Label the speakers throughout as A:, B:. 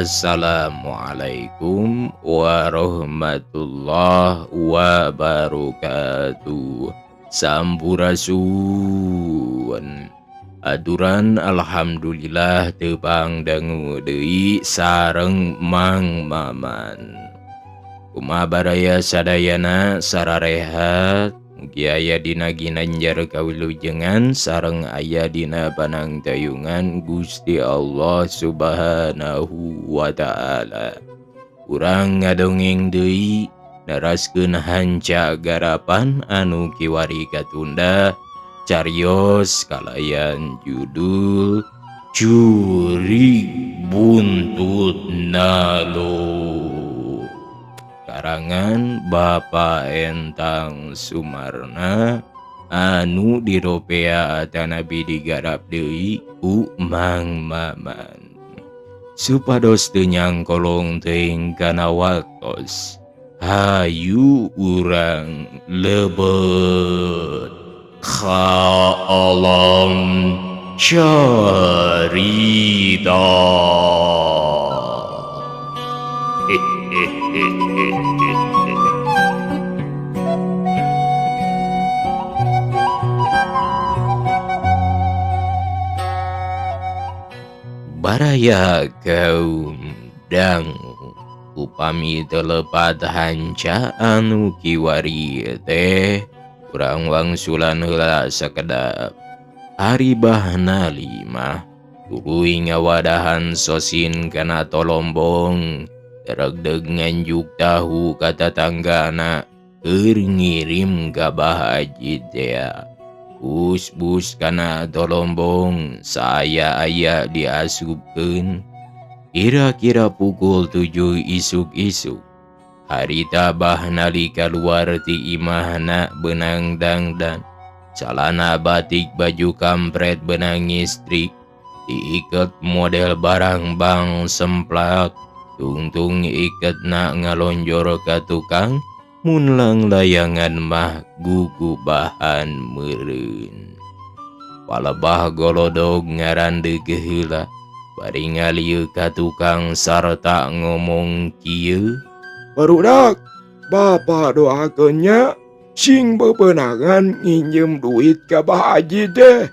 A: Assalamualaikum warahmatullahi wabarakatuh. Sampurasun. Aturan alhamdulillah tepang dangu deui sareng Mang Maman. Kumaha baraya sadayana sararehat, mugi aya dina ginanjar kawilujengan sareng aya dina panangtayungan Gusti Allah Subhanahu wa taala. Urang ngadongeng deui neraskeun hanca garapan anu kiwari katunda carios kalayan judul Jurig Buntut Nalo. Karangan Bapak Entang Sumarna anu diropea atanapi digarap deui ku Mang Maman. Supados teu nyangkolong teuing kana waktos, hayu urang lebet ka alam carita. Baraya kaum dangu upami teu lepat hanca anu kiwari teh urang wangsulan heula sakedap. Ari Bahnali mah tuluy ngawadahan sosin kana tolombong regdeg nganjuk tahu ka tatanggana keur ngirim ka Bah Haji teh. Bus-bus kana tolombong saya aya diasupkeun. Kira-kira pukul 7 isuk-isuk harita Bahnali kaluar ti imahna beunang dangdan, calana batik baju kampret benang ngistrik diiket model barang bang semplak, tungtung iketna ngalonjor ka tukang munlang layangan mah gugubahan meureun. Palebah golodog ngarandeug heula bari ngalieu ka tukang sarta ngomong kieu,
B: Barudak, Bapak doakeun nya sing bebenangan nginjem duit ka Bah Haji teh.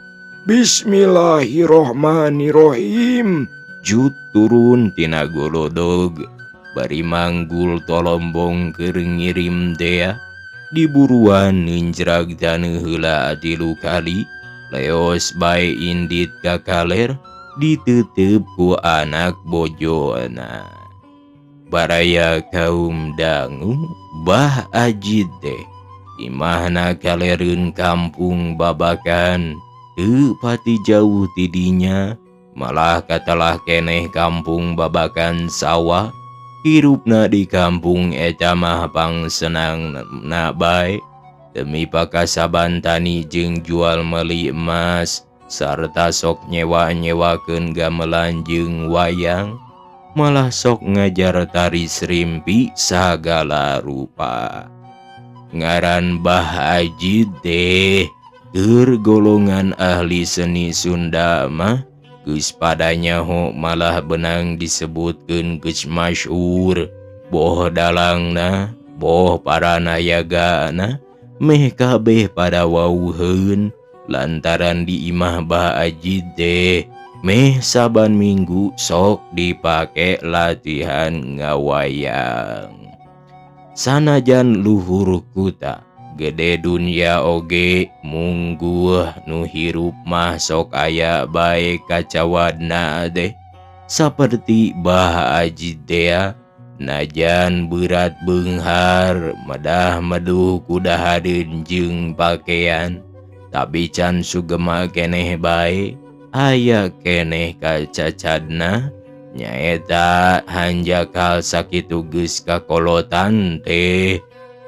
B: Bismillahirrohmanirrohim.
A: Jut turun tina golodog bari manggul tolombong keur ngirim tea. Diburuan ninjrag taneuh heula 3 kali, leos bae indit ka kaler ditutup ku anak bojona. Baraya kaum dangu Bah Haji teh imahna kalereun kampung Babakan teu pati jauh tidinya, malah katelah keneh kampung Babakan sawah. Hirupna di kampung eta mah pangsenangna bae demi pakasaban tani jeung jual meuli emas sarta sok nyewa-nyewakeun gamelan jeung wayang, malah sok ngajar tari serimpi sagala rupa. Ngaran Bah Haji teh keur golongan ahli seni Sunda mah geus pada nyaho, malah benang disebutkeun geus masyhur. Boh dalangna, boh paranayagana, meh kabeh pada wauheun lantaran di imah Bah Haji teh meh saban minggu sok dipake latihan ngawayang. Sanajan luhur kuta gede dunya oge mungguh nu hirup mah sok aya bae kacawadna teh. Saperti Bah Haji tea najan berat beunghar madah meduh kudahareun jeung pakaian, tapi can sugema keneh bae aya keneh kacacadna nyaeta hanjakal sakitu geus kakolotan teh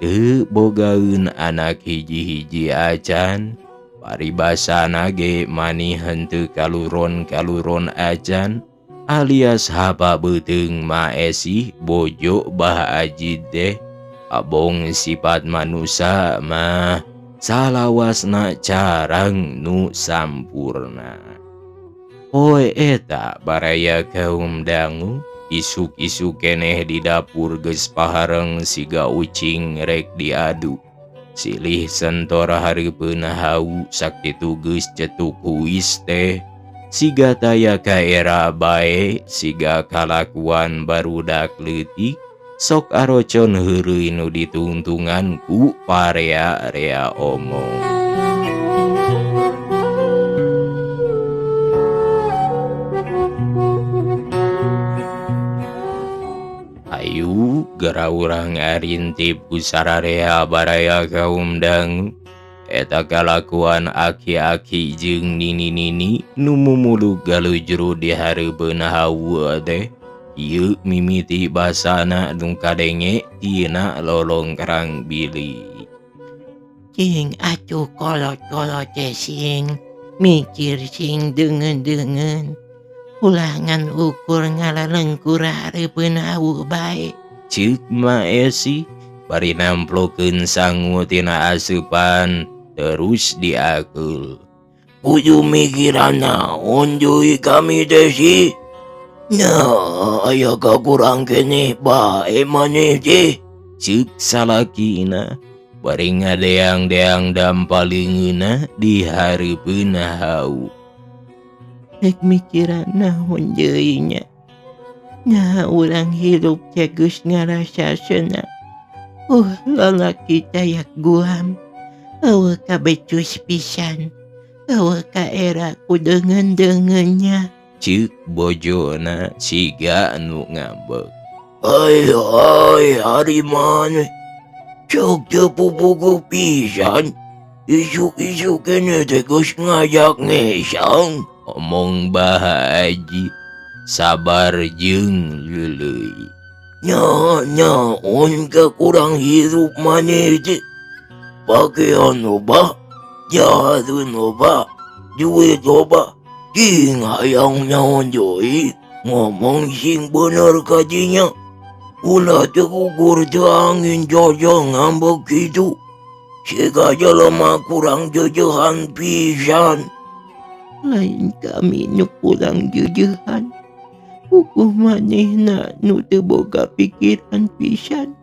A: teu bogaeun anak hiji-hiji acan. Paribasana ge mani henteu kaluron-kaluron acan alias hapa beuteung maesih bojo Bah Haji teh. Abong sifat manusa mah salawasna carang nu sampurna. Poe eta baraya kaum dangu Isuk-isuk keneh di dapur geus pahareng siga ucing rek diadu. Silih sentora hareupeun hawu sakitu geus cetuk huis teh. Siga taya kaera bae, siga kalakuan barudak leutik. Sok arocon heureuy nu ditungtungan ku parea-rea omong. Ayu gera urang arintip ku sararea baraya kaum dangu. Eta kalakuan aki-aki jeung nini-nini nu mumuluk galujru di hareupeun hawa teh. Ieu mimiti basana nu kadenge tina lolongkrang bilik.
C: Cing atuh kolot-kolot teh sing mikir sing deungeun-deungeun. Ulangan ukur ngalalengkur hareupeun hawu bae.
A: Ceuk Ma Esi bari namplokeun sangu tina aseupan terus diakeul.
B: Kudu mikiran naon deui kami teh sih? Nah, aya kakurang keneh bae maneh teh.
A: Ceuk salakina bari ngadeang-deang dampaleungeunna di hareupeun hawu.
C: Rek mikiran naon deui nya. Nah, urang hirup teh geus ngarasa senang. Lalaki dayak guam. Eueuh kabecus pisan. Eueuh kaera ku deungeun-deungeunnya.
A: Ceuk bojona siga nu ngambek.
B: Ai ai ari maneh. Ceuk teu pupuguh pisan. Isuk-isuk keneh teh geus ngajak ngesang.
A: Omong Bah Haji sabar jeung leuleui.
B: Nya nyaon kakurang hirup maneh teh. Pakaian loba, jahareun loba, duit loba. Cing hayang naon deui, ngomong sing bener ka dinya. Ulah teu gugur teu angin jojong ngambek kitu. Siga jelema kurang jeujehan pisan.
C: Lain kami nu kurang jeujehan. Hukum manehna nu teu boga pikiran pisan.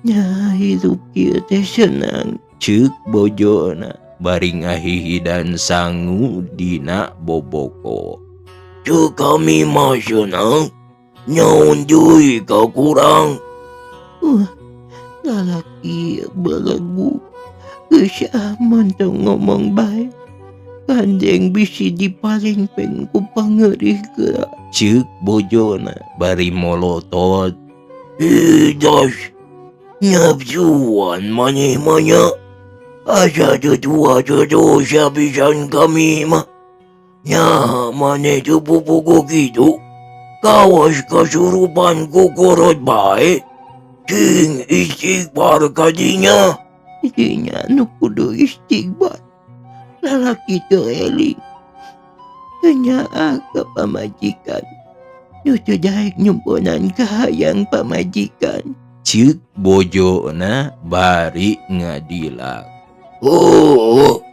C: Nya hirup kieu teh senang.
A: Ceuk bojona bari ngahihidan sangu dina boboko.
B: Ceuk kami mah senang. Nyaon deui kakurang.
C: Lalaki belegu. Geus aman teu ngomong bae. Gandeng bisi dipalengpeng ku pangeurih geura.
A: Ceuk bojona bari molotot.
B: Idas, nafsuan maneh mah nya. Asa teu tua teu dosa pisan kami mah. Nya maneh teu pupuguh kitu. Kawas kasurupan ku korot bae. Cing istighfar ka dinya.
C: Dinya nu kudu istighfar. Lalaki teu eling. Teu nyaah ka pamajikan. Nu teu daek nyumponan kahayang pamajikan.
A: Ceuk bojona bari ngadilak.
B: Oh,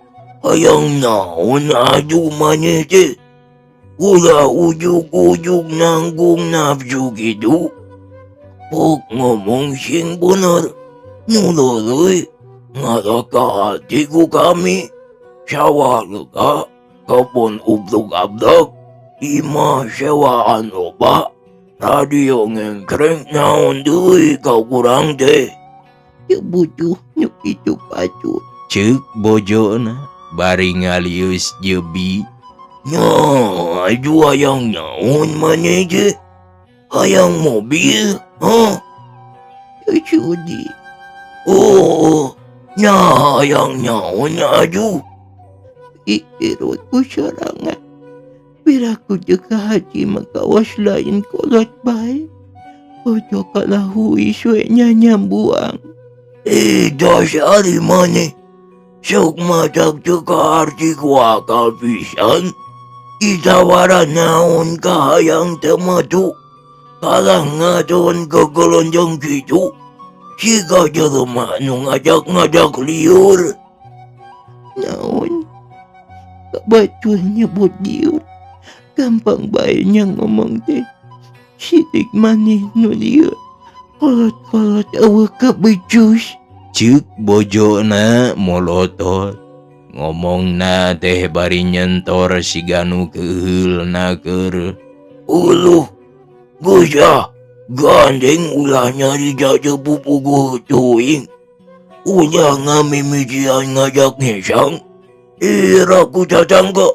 B: hayang naon adu maneh teh. Ulah ujug-ujug nanggung nafsu kitu. Pok ngomong sing bener. Nu leuleui ngaraka hati ku kami. Sawah lega, kebun ublug-ablug, imah sewaan loba, radio ngengkreng naon deui kakurang teh.
C: Teu butuh nu kitu pacu.
A: Ceuk bojona bari ngalius jebi.
B: Nya, aju hayang naon maneh teh? Hayang mobil, ha?
C: Teu sudi.
B: Oh, nya hayang naon aju?
C: Ikirut ku sorangan. Piraku teu kahaji makawas lain kolot bae. Ojo kalahui suwe nyanyambuang.
B: Das ari maneh. Sok matak teu kaarti ku akal pisan. Ditawaran naon kahayang teu matu. Kalah ngaton kegelonjong kitu. Siga jelema nu ngajak-ngajak liur.
C: Naon? Batur nyebut liur. Gampang bae nya ngomong teh. Sidik maneh nu dieu kolot-kolot euweuh kabecus.
A: Ceuk bojona molotot. Ngomongna teh bari nyentor siga nu keuheulna keur.
B: Uluh, geus ah, gandeng ulah nyarita teu pupuguh teuing. Ulah ngamimitian ngajak ngesang. Ira ku tatangga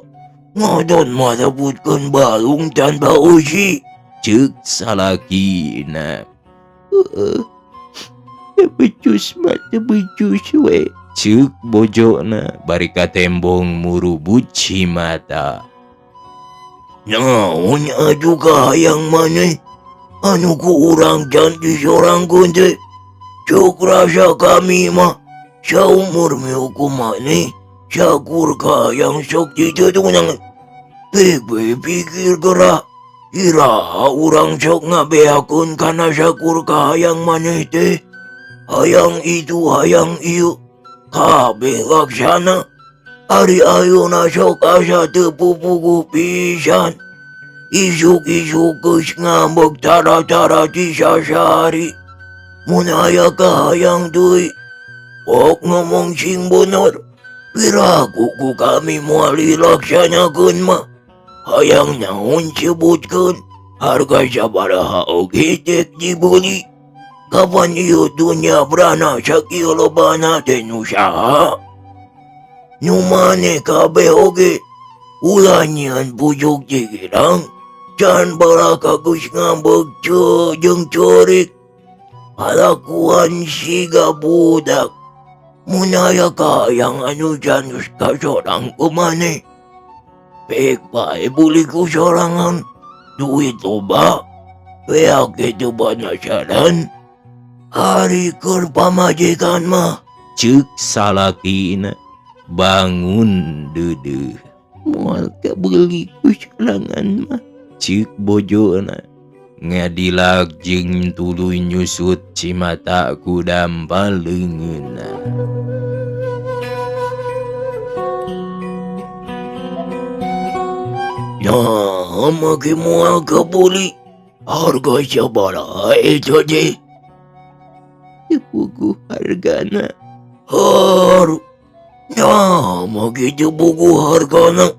B: ngadon marebutkeun balung tanpa eusi.
A: Ceuk salakina.
C: Heueuh. Teu becus mah teu becus we.
A: Ceuk bojona bari katembong murubut cimata.
B: Naon atuh kahayang maneh anu ku urang can disorangkeun teh. Ceuk rasa kami mah saumur mihukum maneh sakur kahayang sok ditetunang. Pek we pikir geura iraha urang sok ngabeakeun kana sakur kahayang maneh teh. Hayang itu hayang ieu kabeh laksana. Ari ayeuna sok asa teu pupuguh pisan. Isuk-isuk geus ngambek tara-tara disasari. Mun aya kahayang deui, pok ngomong sing bener. Piraku ku kami moal dilaksanakeun mah. Hayang naon sebutkeun, harga sabaraha oge dek dibeli. Kapan ieu dunya brana sakieu lobana teh nu saha? Nu maneh kabeh oge ulah nyieun pujuk digirang. Can baraka geus ngambek jeung ceurik. Kalakuan siga budak. Mun aya kahayang anu janus kasorang ku maneh. Pek bae beuli ku sorangan. Duit loba. Beak ge teu banasaran. Ari keur pamajikan mah.
A: Ceuk salakina bangun deudeuh.
C: Moal kabeuli ku sorangan mah.
A: Ceuk bojona ngadilak jeung tuluy nyusut cimata ku dampal leungeunna.
B: Nah, make moal kabeuli. Harga sabaraha eta teh?
C: Teu puguh hargana.
B: Har. Nah, make teu puguh hargana.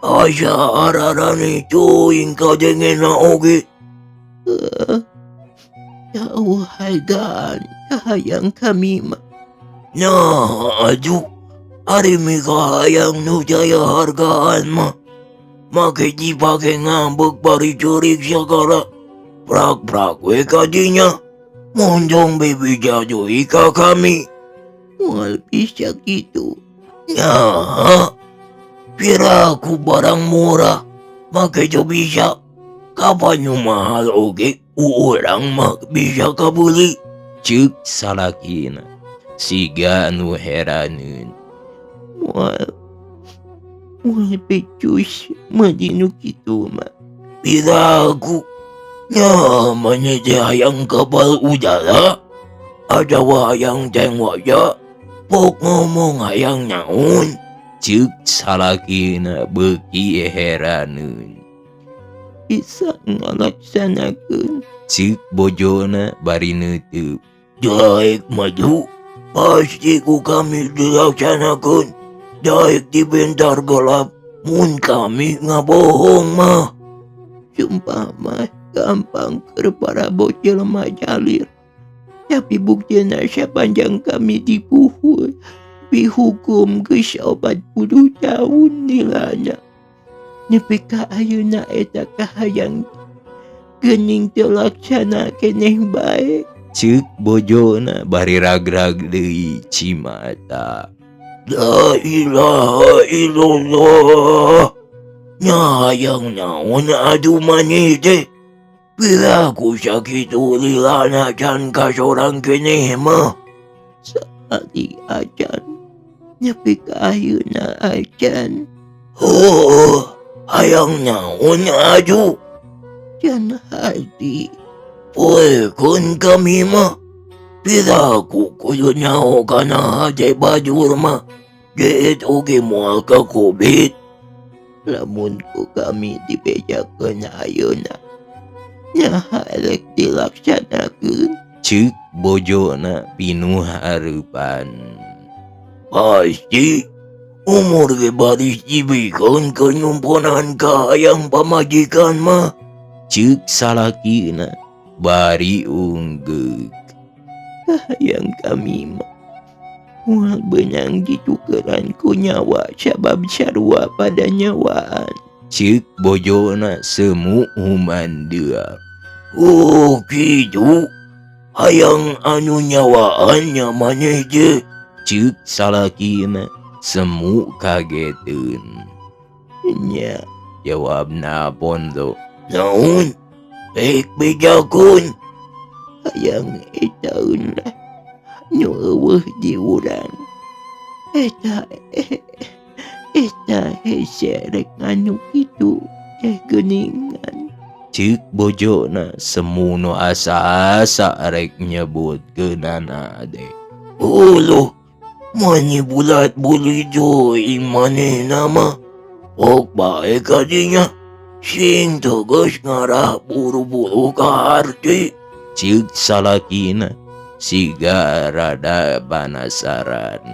B: Asa ararane teuing kadengena oge.
C: Heuh. Jauh hargaan kahayang kami mah.
B: Nah, aduh. Ari mikahayang nu daya hargaan mah. Make dipake ngambek bari ceurik sagala. Prak-prak we kadinya. Mondong bebeja deui ka kami.
C: Moal bisa kitu.
B: Nah, piraku barang murah. Make teu bisa. Kapan nu mahal oge urang mah bisa kabeuli.
A: Ceuk salakina siga nu heraneun.
C: Moal. Moal becus meuli nu kitu mah.
B: Piraku. Nya maneh teh hayang kapal udara atawa hayang tank waja. Pok ngomong hayang naon.
A: Ceuk salakina beuki heraneun.
C: Bisa ngalaksanakeun.
A: Ceuk bojona bari neuteub.
B: Daek maju pasti ku kami dilaksanakeun. Daek dibentar gelap mun kami ngabohong mah.
C: Sumpah mah gampang keur parabot jelema jalir. Tapi buktina sapanjang kami dipuhul, dihukum geus 40 tahun nilana. Nepi ka ayeuna eta kahayang geuning teu laksana keneh bae.
A: Ceuk bojona bari ragrag deui cimata.
B: La ilaha illallah. Nya hayang naon atuh maneh teh? Piraku sakitu lilana can kasorang keneh mah.
C: Sakali acan. Nepi ka ayeuna acan.
B: Heuh, hayang naon atuh?
C: Can hati.
B: Poekeun kami mah. Piraku kudu nyaho kana hate bajur mah. Deet oge moal kakobit.
C: Lamun ku kami dibejakeun ayeuna. Naha rek dilaksanakeun?
A: Ceuk bojona pinuh hareupan.
B: Pasti umur ge baris dibikeun keur nyumponan kahayang pamajikan mah.
A: Ceuk salakina bari unggeuk.
C: Kahayang kami mah moal beunang ditukeran ku nyawa sabab sarua pada nyawaan.
A: Ceuk bojona semu humandeul.
B: Oh kitu hayang anu nyawaan nya maneh teh.
A: Ceuk salakina semu kageteun.
C: Nya,
A: jawabna Pondo.
B: Naon? Rek bejakeun.
C: Hayang etaeun lah nu eueuh di urang. Eta eta hese rek nganu kitu teh geuningan.
A: Ceuk bojona semu nu asa-asa rek nyebutkeunana teh.
B: Uluh, mani bulat buli deui manehna mah. Ok bae kadinya. Sing tegas ngarah buru-buru ka harti.
A: Ceuk salakina siga rada panasaran.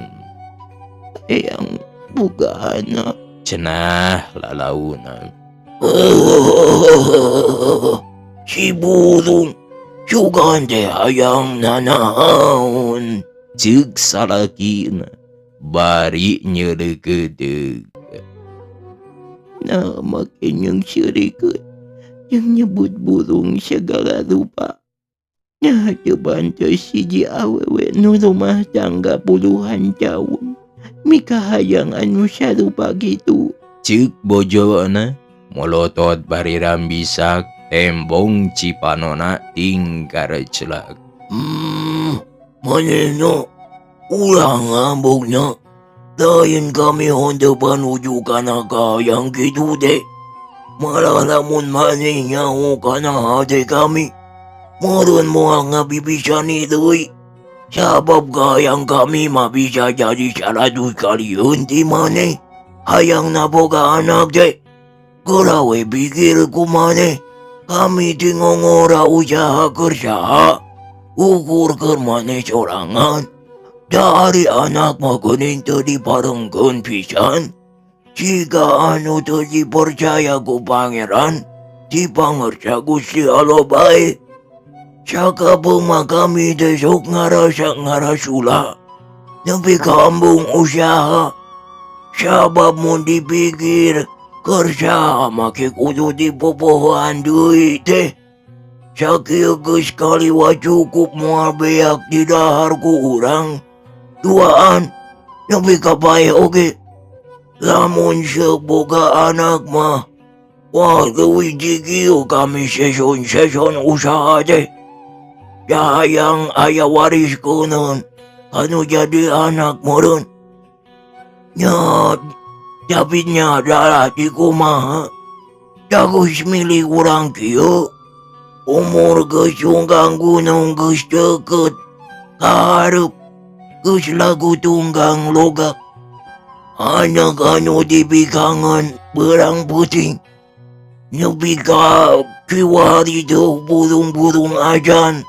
C: Hayang boga anak.
A: Cenah lalaunan.
B: Si burung sugan teh hayang nanaon.
A: Ceuk salakina bari nyeureukeudeuk.
C: Nah, make nyeungseurikeun jeung nyebut burung segala rupa. Nah, teu bantes hiji awewe nu rumah tangga puluhan taun mikahayang anu sarupa kitu.
A: Ceuk bojona molotot bari rambisak tembong cipanona tingkar celak.
B: Manehna ulah ngambukna. Lain kami honte panuju kana kahayang kitu teh. Malah lamun maneh nyaho kana hate kami, meureun moal ngabibisani deui. Sabab kahayang kami mah bisa jadi 100 kalieun ti maneh. Hayangna boga anak teh. Geura we pikir ku maneh. Kami teh ngongora usaha keur saha. Ukur keur maneh sorangan. Dari anak mah geuning teu diparengkeun pisan. Jika anu teu dipercaya ku pangeran, dipangersa Gusti Allah bae. Sakapeung mah kami teh sok ngarasa ngarasula. Nepi ka embung usaha. Sabab mun dipikir keur saha make kudu dipopohoan deui teh. Sakieu geus kaliwat cukup moal beak didahar ku urang. Duaan nepi ka paeh oge. Lamun seuk boga anak mah, wah leuwih digieu kami seson-seson usaha teh. Hayang aya waris keuneun anu jadi anak meureun. Nya, tapi nya dalah di kumaha. Da geus milih urang kieu. Umur geus tunggang gunung geus deukeut ka hareup. Geus lagu tunggang logak. Anak anu dipikangan berang peuting. Nepi ka kiwari teh burung-burung ajan.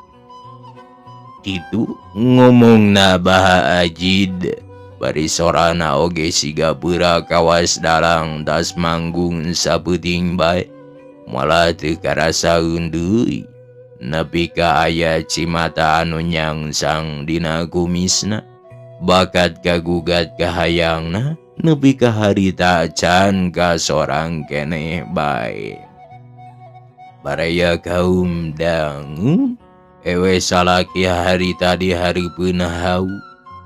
A: Kitu ngomongna Bah Ajid. Bari sorana oge siga beura kawas dalang tas manggung sapeuting bae. Malah teu karasaeun deui. Nepi ka aya cimata anu nyangsang dina kumisna. Bakat kagugat kahayangna nepi ka harita can ka sorang keneh bae. Baraya kaum dangu ewe salaki harita di hareupeun hau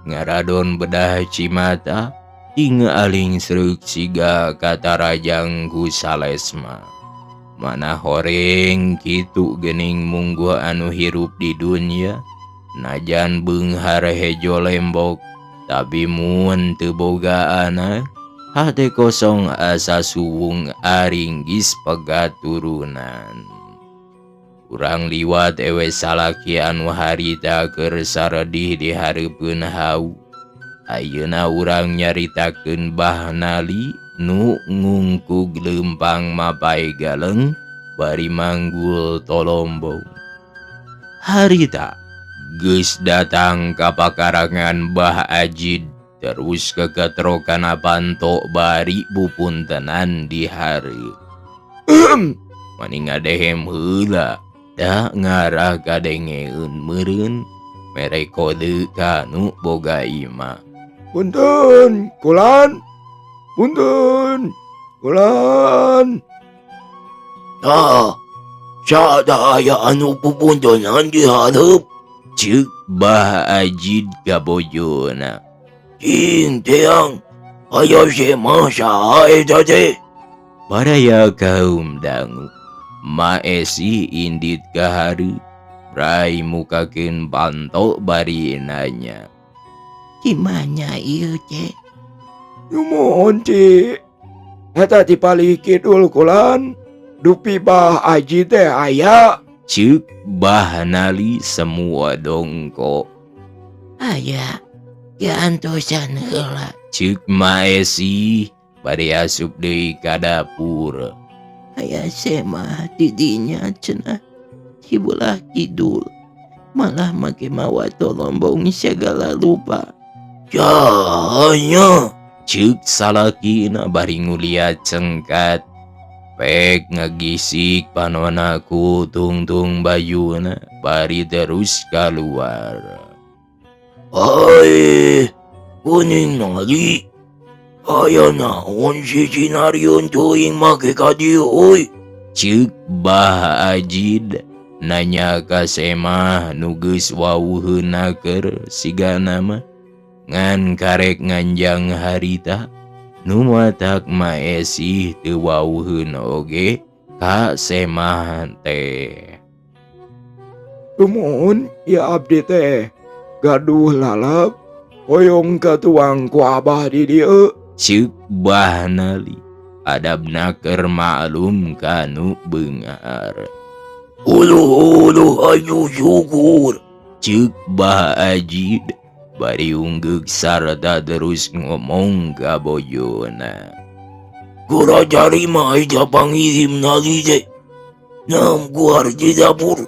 A: ngaradon bedah cimata ting aling sreuk siga katarajang ku salesma. Mana horeng kitu geuning mungguh anu hirup di dunya najan beunghar hejo lembok tapi mun teu boga anak hate kosong asa suwung aringgis pegat turunan. Urang liwat ewe salaki anu harita keur saredih di hareupeun hau. Ayeuna urang nyaritakeun Bah Nali nu ngungkug leumpang mapai galeng Bari manggul tolombong. Harita geus datang ka pakarangan Bah Ajid terus keketrokana panto bari bupuntenan di hareup. Mani ngadehem heula da ngarah kadengeun meureun mere kode ka nu boga imah.
D: Punten, kulan. Punten, kulan.
B: Tah, sada aya anu pupuntenan di hareup.
A: Ceuk Bah Ajid ka bojona.
B: Cing teang, aya semah saha eta teh?
A: Baraya kaum dangu, Ma Esi indit ka hareup, Brai mukakeun panto bari nanya.
C: Gimana ieu teh?
D: Nyumun Ci. Eta di palih kidul kulan, dupi Bah Aji teh aya.
A: Ceuk Bah Nali semua dongko.
C: Aya, diantosan heula.
A: Ceuk Ma Esi bari asup deui ka dapur.
C: Aya semah di dinya cenah di belah kidul. Malah make mawa tolombong segala rupa.
B: Jahanya.
A: Ceuk salakina bari nguliat cengkat. Pek ngagisik panona ku tungtung bajuna bari terus keluar.
B: Hai, kuning nali. Aya naon si Cinarion teuing make ka dieu euy?
A: Ceuk Bah Ajid nanya ka Semah nu geus wawuheun naker sigana mah ngan karek nganjang harita. Nu matak Ma Esi teu wawuheun oge ka Semah teh.
D: Tumuhun ya abdi teh gaduh lalap hoyong katuang ku abah di dieu.
A: Ceuk Bah Nali adabna keur maklum ka nu beunghar.
B: Uluh-uluh ayu syukur.
A: Ceuk Bah Ajid bari unggeuk sarta terus ngomong ka bojona.
B: Gura jari mah ija pangirim nali teh. Nam guar di dapur.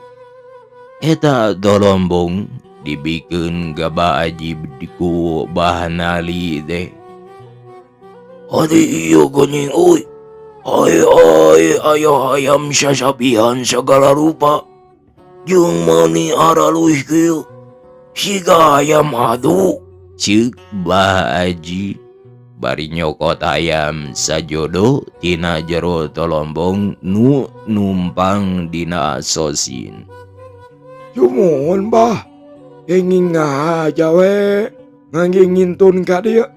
A: Eta tolombong dibikeun ka Bah Ajib ku Bah Nali teh.
B: Ari ieu geuning euy. Ai ai aya hayam sasapihan sagala rupa. Jeung mani aralus kieu. Siga hayam adu.
A: Ceuk Bah Aji bari nyokot hayam sajodo tina jero tolombong nu numpang dina sosin.
D: Sumuhun Bah, kenging ngahaja we ngangge ngintun ka dieu.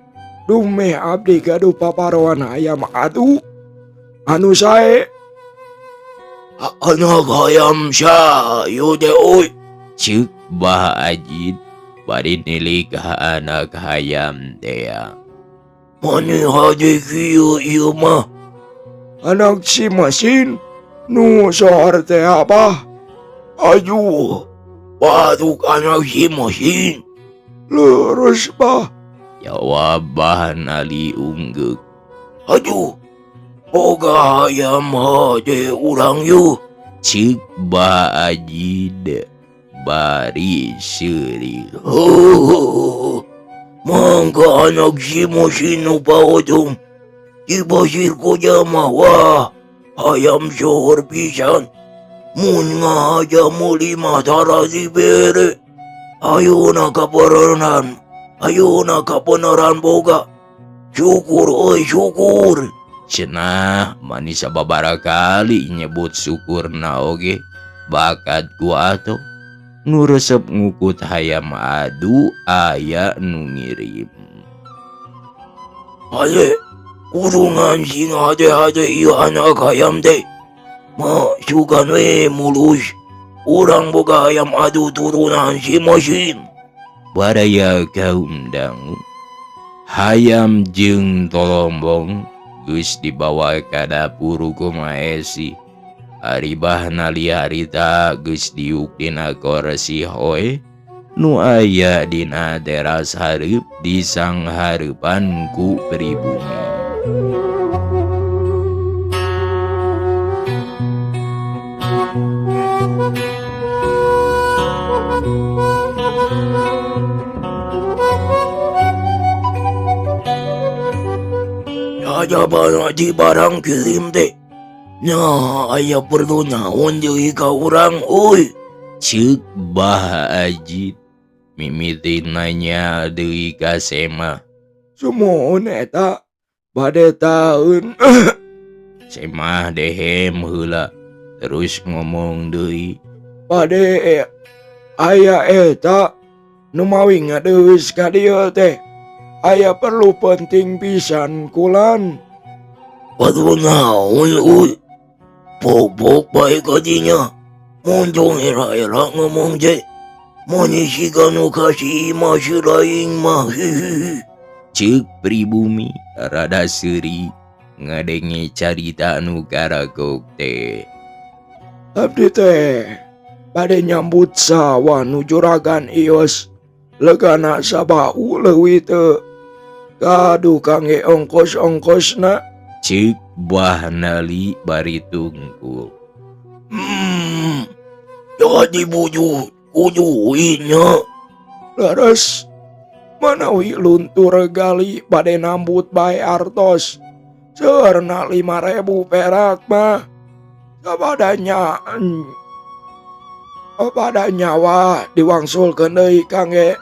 D: Dumeh abdi gaduh paparoan hayam adu anu sae.
B: Anak hayam sayu teh euy.
A: Ceuk Bah Ajid bari nilik ka anak hayam tea.
B: Mani hade kieu ieu mah?
D: Anak si mesin nu sohor teh Abah.
B: Aduh, batuk anak si mesin.
D: Lurus Bah.
A: Jawab Bah Nali unggeuk.
B: Aduh, boga hayam hade urang yeuh.
A: Ceuk Bah Ajid bari seuri.
B: Oh, mangga anak si mesin nu paodong. Di Pasir Koja mah wah, hayam sohor pisan. Mun ngahaja meuli mah tara dibere. Ayeuna kaperenan, ayeuna kapeneran boga. Syukur euy syukur.
A: Cenah mani sababaraha kali nyebut syukurna oge bakat ku atuh. Nu resep ngukut hayam adu aya nu ngirim.
B: Hale, kurungan sing hade-hade ieu anak hayam teh. Ma sugan we mulus. Urang boga hayam adu turunan si mesin.
A: Baraya kaum dangu. Hayam jeung tolombong geus dibawa ka dapur ku Ma Esi. Ari Bah Nali harita geus diuk dina korsi hoe nu aya dina teras hareup disanghareupan ku pribumi.
B: Kajaba di barang kirim teh. Nah, aya perlu naon deui ka urang euy?
A: Ceuk Bah Ajid mimiti nanya deui ka Semah.
D: Sumuhun eta bade taeun.
A: Semah dehem heula terus ngomong deui.
D: Bade aya eta nu mawi ngadeus ka dieu teh. Aya perlu penting pisan kulan.
B: Perlu naon euy? Bobok bae ka dinya. Moncong era-era ngomong teh. Mani siga nu kasih imah si lain mah. Hihihi.
A: Ceuk pribumi rada seuri ngadenge carita nu karagok teh.
D: Abdi teh bade nyambut sawah nu juragan Ios. Legana sabau leuwih teu gaduh kangge ongkos-ongkosna.
A: Ceuk Bah Nali bari tungkul.
B: Jadi bujuh kuduin nya.
D: Leres manawi luntur gali bade nambut bae artos. Seueurna 5.000 perak mah. Sabadanya pada nyawa diwangsulkeun deui kangge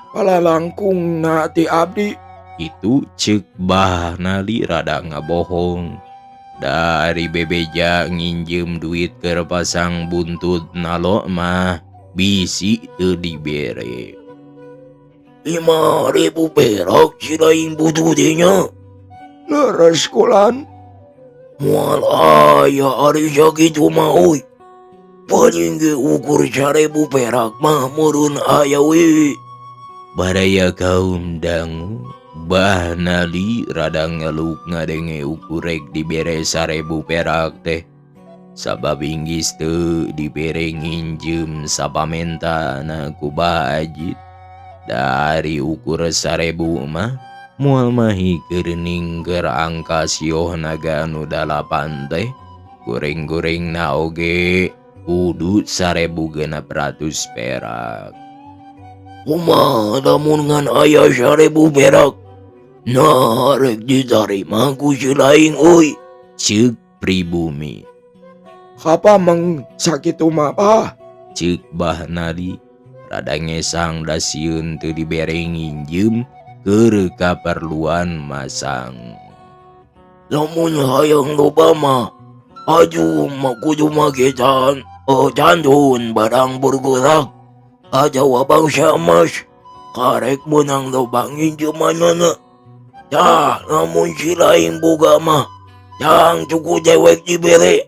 D: palalangkungna ti abdi.
A: Itu ceuk Bah Nali rada ngabohong. Dari bebeja nginjem duit keur pasang buntut nalo mah bisi teu dibere.
B: 5.000 perak si lain butuh teh nya.
D: Leres kulan.
B: Moal aya ari sakitu mah euy. Paling ge ukur 1.000 perak mah meureun aya we.
A: Baraya kaum dangu Bah Nali rada ngeluk ngadenge ukurek dibere 1.000 perak teh. Sabab inggis teu dibere nginjem sapamentana ku Bah Ajid. Dari ukur 1.000 mah moal mahi keur ningker angka sioh naga nu 8 teh. Goreng-gorengna oge kudu 1.600 perak.
B: Kumaha lamun ngan aya 1.000 perak? Nah, rek ditarima ku si lain euy.
A: Ceuk pribumi.
D: Apa meng sakitu mah, Bah?
A: Ceuk Bah Nali rada ngesang da sieun teu dibere nginjem keur kaperluan masang.
B: Lamun hayang loba mah, aju mah kudu make tandun barang bergerak. Atawa bangsa emas karek menang loba nginjemanana. Tah, lamun si lain boga mah, tang cukup dewek dibere.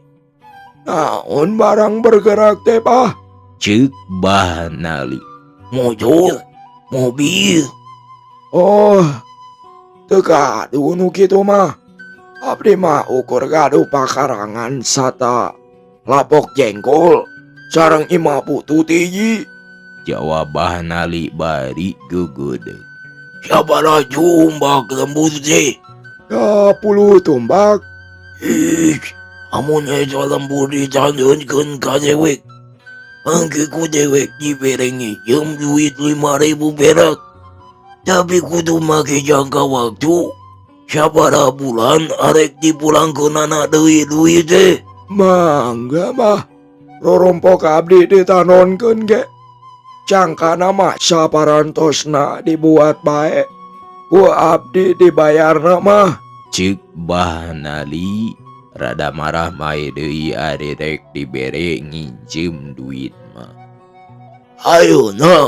D: Naon barang bergerak teh, Bah?
A: Ceuk Bah Nali.
B: Motor, mobil.
D: Oh, teu gaduh nu kitu mah. Abdi mah ukur gaduh pakarangan sata lapok jengkol sareng imah butut hiji.
A: Jawab Bah Nali bari gugudeg.
B: Sabaraha tumbak lembur teh?
D: 10 tumbak.
B: Ih, amun eta lembur ditandunkeun ka dewek. Engke ku dewek dibere nginjem duit 5.000 perak. Tapi kudu make jangka waktu. Sabaraha bulan arek dipulangkeunana deui duit teh?
D: Mangga mah. Rorompok abdi ditanonkeun ge. Cangkana mah saparantosna dibuat bae. Ku abdi dibayarna mah.
A: Ceuk Bah Nali rada marah mae deui ari rek dibere nginjem duit mah.
B: Ayeuna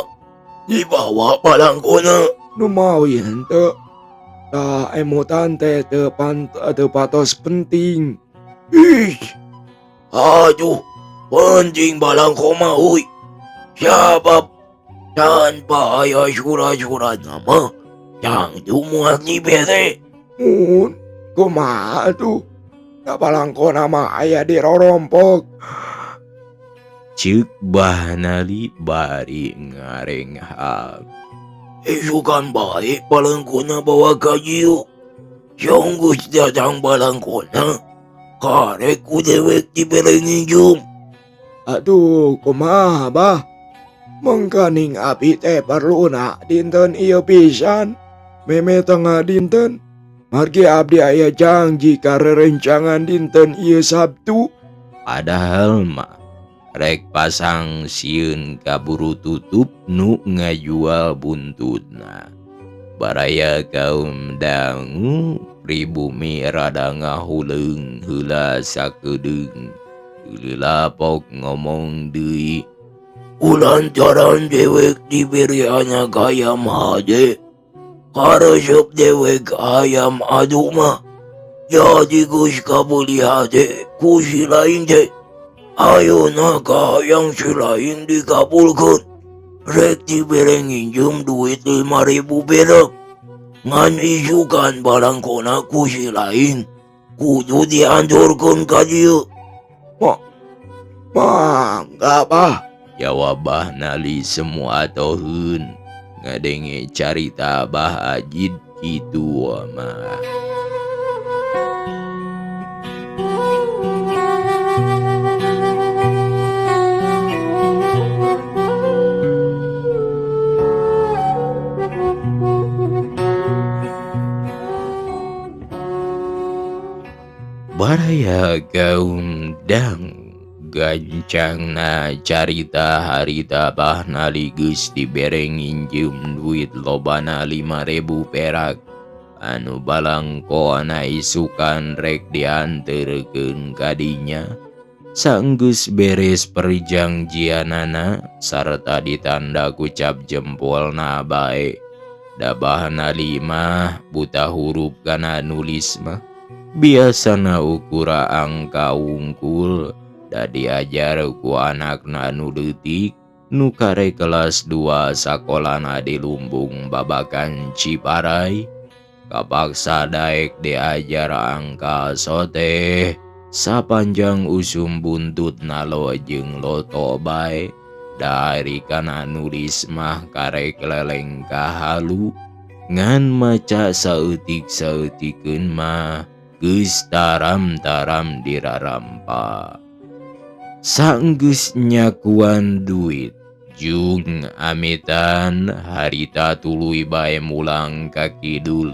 B: dibawa palangkona.
D: Nu mawi henteu. Tah emutan teh teu patos penting.
B: Ih. Aduh, penting balangko mah euy. Sabab tanpa aya surat-surat nama, tangtu moal dibere.
D: Mun, kumaha tuh? Da balangkona mah aya di rorompok.
A: Ceuk Bah Nali bari ngarenghap.
B: Isukan bae balangkona bawa ka dieu. Sungguh datang balangkona, karek ku dewek dibere nginjem.
D: Aduh, kumaha bah? Mengkaning abi teh perluna dinten ieu pisan. Meme tengah dinten. Margi abdi aya janji ka rerencangan dinten ieu Sabtu.
A: Padahal mah rek pasang sieun kaburu tutup nu ngajual buntutna. Baraya kaum dangu pribumi rada ngahuleung heula sakedeung. Tuluy lapok ngomong deui.
B: Ulantaran dewek diberi anak hayam hade, karesep dewek hayam adu mah. Jadi geus kabeuli hade ku si lain teh. Ayeuna kahayang si lain dikabulkeun. Rek dibere nginjem duit 5.000 perak. Ngan isukan balangkona ku si lain kudu dianturkeun ka dieu.
D: Mangga bah.
A: Jawab Bah Nali semua tohun ngadenge carita Bah Ajid kitu mah. Baraya kaum dang gancangna carita harita Bah Nali geus dibere nginjem duit lobana 5.000 perak anu balangkona isukan rek dianterkeun ka dinya. Sanggeus beres perjanjianana sarta ditanda ku cap jempolna bae. Da Bah Nali mah buta huruf kana nulis mah biasana ukura angka wungkul. Da diajar ku anakna nu leutik nu kare kelas 2 sakolana di lumbung Babakan Ciparai. Kapaksa daek diajar angka soteh sapanjang usum buntut nalo jeung loto bae. Dari kana nulis mah karek leleng kahalu ngan maca saeutik-saeutikeun mah geus taram-taram dirarampa. Sanggeus nyakuan duit jung amitan harita tuluy bae mulang ka kidul.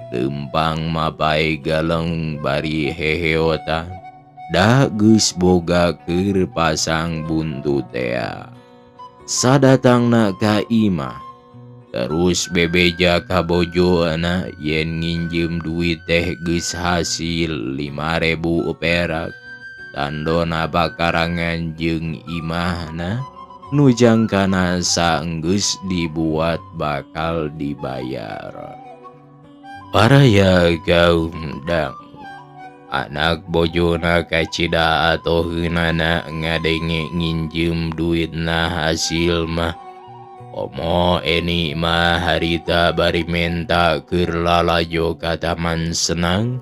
A: Lempang mapai galeng bari heheotan da geus boga keur pasang buntut tea. Sadatangna ka imah terus bebeja ka bojona yen nginjem duit teh geus hasil 5.000 perak. Tandona bakarangan jeung imahna nu jangkana sanggeus dibuat bakal dibayar. Baraya gaum dang anak bojona kacida atoheunana ngadenge nginjem duitna hasil mah. Omo eni mah harita bari menta keur lalajo ka taman senang.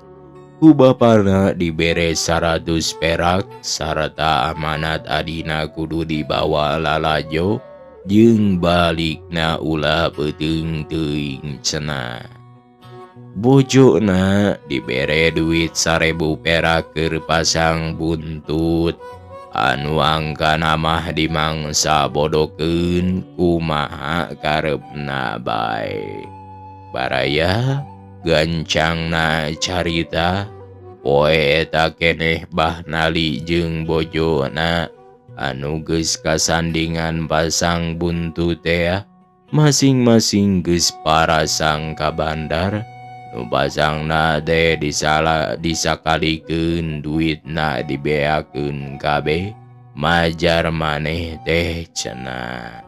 A: Ku bapana dibere 100 perak sarta amanat adina kudu dibawa lalajo jeung balikna ulah peuteung teuing cenah. Bojona dibere duit 1.000 perak keur pasang buntut anu angkana mah dimangsa bodokeun kumaha karepna bae. Baraya gancangna carita poe eta keneh Bah Nali jeung bojona anu geus kasandingan pasang buntut tea masing-masing geus parasang ka bandar. Nu pasangna teh disakalikeun duitna dibeakeun kabeh majar maneh teh cenah.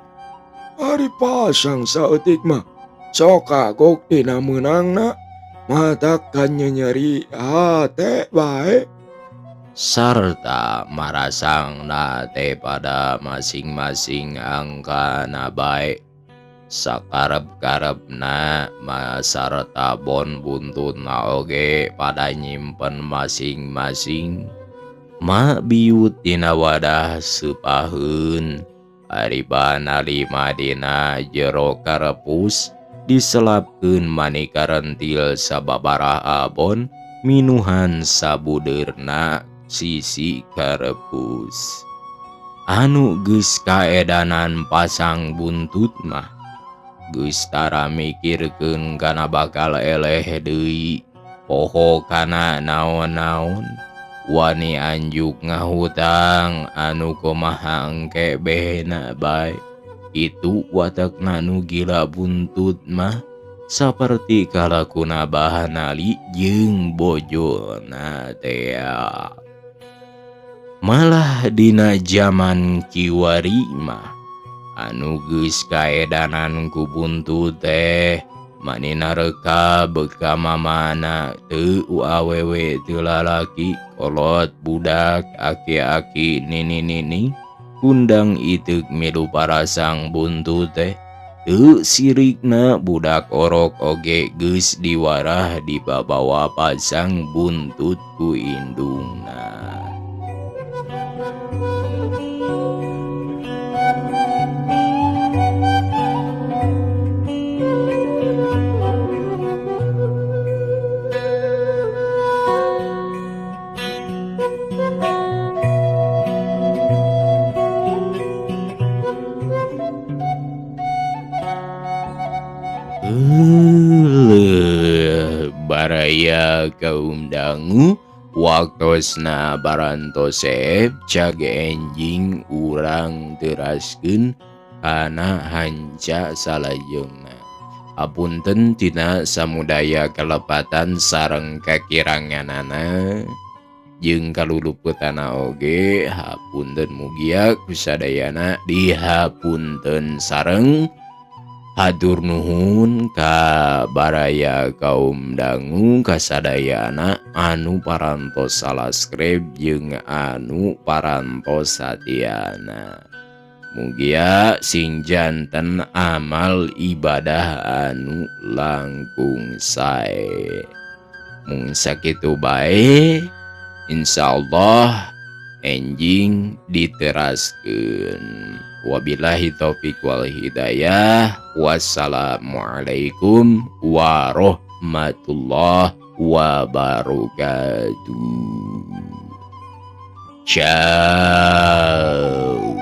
D: Ari pasang saeutik mah sok kagok dina meunangna matakan nyeri hate bae.
A: Sarta marasangna teh pada masing-masing angkana bae. Sakarep-karepna masarta bon buntutna oge pada nyimpen masing-masing. Ma biut dina wadah seupaheun. Ari Bah Nali mah dina jero karepus diselapkeun maneka rentil sababaraha abon minuhan sabudeurna sisi karepus. Anu geus kaedanan pasang buntut mah geus tara mikirkeun kana bakal eleh deui. Poho kana naon-naon wani anjuk ngahutang anu kumaha engke behna bae. Itu watakna nu gila buntut mah saperti kalakuna Bahanali jeung bojona tea. Malah dina jaman kiwari mah anu geus kaedanan ku buntut teh manina reka beka mamana teu awewe teu lalaki kolot budak aki-aki nini-nini kundang iteuk milu parasang buntut teh. Teu sirikna budak orok oge geus diwarah dibabawa pasang buntut ku indungna. Baraya kaum dangu waktosna barantosep cag enjing urang teraskeun kana hanca salajengna. Apunten tina samudaya kalepatan sareng kakiranganana jeung kaluluputana oge hapunten mugia kusadayana dihapunten sareng hatur nuhun ka baraya kaum dangu kasadayana anu parantos salaskrib jeung anu parantos satiana. Mugia sing janten amal ibadah anu langkung sae. Mung sakitu bae insyaallah enjing diteraskeun. Wabillahi taufik wal hidayah. Wassalamualaikum warahmatullahi wabarakatuh. Ciao.